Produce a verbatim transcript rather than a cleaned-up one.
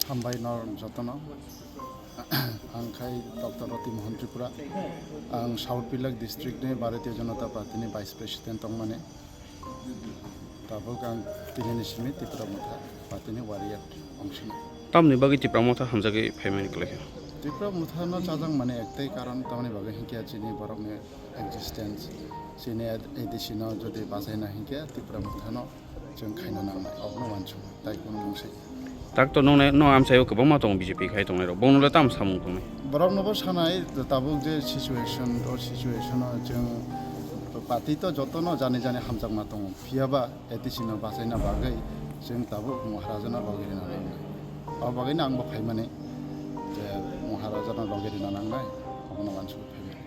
Hambai nor jotono. Ang khai Doctor Roti Mohan Tripura. Ang South Bilak district ni Bharatiya Janata Party ni Vice President tongmani. Tabuk ang tini ni simi Tipra Motha Party ni warrior ongsino. Tamni bagwi Tipra Motha hamjagwi phaimani kwlai kha? Tipra Motha no chajak mani ektai karon tamni bagwi hinkhe chini borok ni existence, chini A D C no jodi bachaina hinkhe Tipra Motha no chwng khaina nangnai, obono uansuk, tai kunu mungsa ya. Tak to nongnai, no amchaio kwbangma tongo B J P khai tongnai rok, bongno le tamo samung tongnai? Borok nobo sanai, tabuk je situation, o situation o chwng party to jotono jani jani hamjakma tongo, phiyaba A D C no bachaina bagwi chwng tabuk Maharaja no logi rina nangnai. O bagwi no ang bo phaimani, je Maharaja no logi rina nangnai, obono uansuk phaimani.